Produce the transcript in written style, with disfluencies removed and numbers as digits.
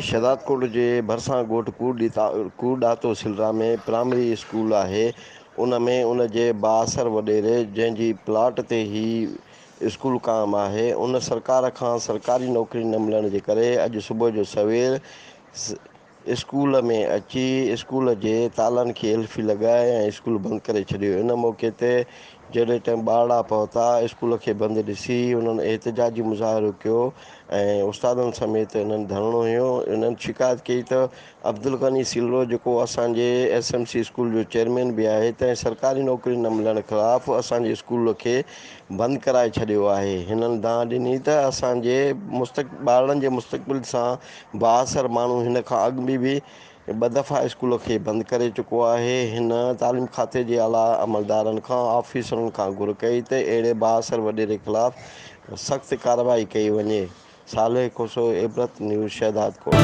شهدادڪوٽ جي ڀرسان ڳوٺ ڪوڙ ڏاتو سلرا ۾ پرائمري اسڪول آهي ان ۾ ان جي بااثر وڏيري جنهن جي پلاٽ تي هي اسڪول قائم آهي ان سرڪار کان سرڪاري نوڪري نه ملڻ جي ڪري اڄ صبح جو سوير اسڪول ۾ اچي اسڪول جي تالن کي ايلفي لڳائي ۽ اسڪول بند ڪري ڇڏيو. ان موقعي تي جڏهن ٽيم ٻارڙا پهتا اسڪول کي بند ڏسي انهن احتجاجي مظاهرو ڪيو ۽ استادن سميت انهن ڌرڻو هنيو. انهن شڪايت ڪئي ته عبدالغني سيلرو جيڪو اسان جي ايس ايم سي اسڪول جو چيئرمين به آهي تنهن سرڪاري نوڪري نه ملڻ خلاف اسان جي اسڪول کي بند ڪرائي ڇڏيو آهي. هنن دانهن ڏني ته اسان جي ٻارڙن جي مستقبل سان بااثر ماڻهو هن کان اڳ ۾ به ٻه دفعا اسڪول کي بند ڪري چڪو آهي. هن تعليم کاتي جي اعليٰ عملدارن کان آفيسرن کان گهر ڪئي ته اهڙي بااثر وڏيري خلاف سخت ڪارروائي ڪئي وڃي. صالح کوسو، عبرت نيوز، شهدادڪوٽ.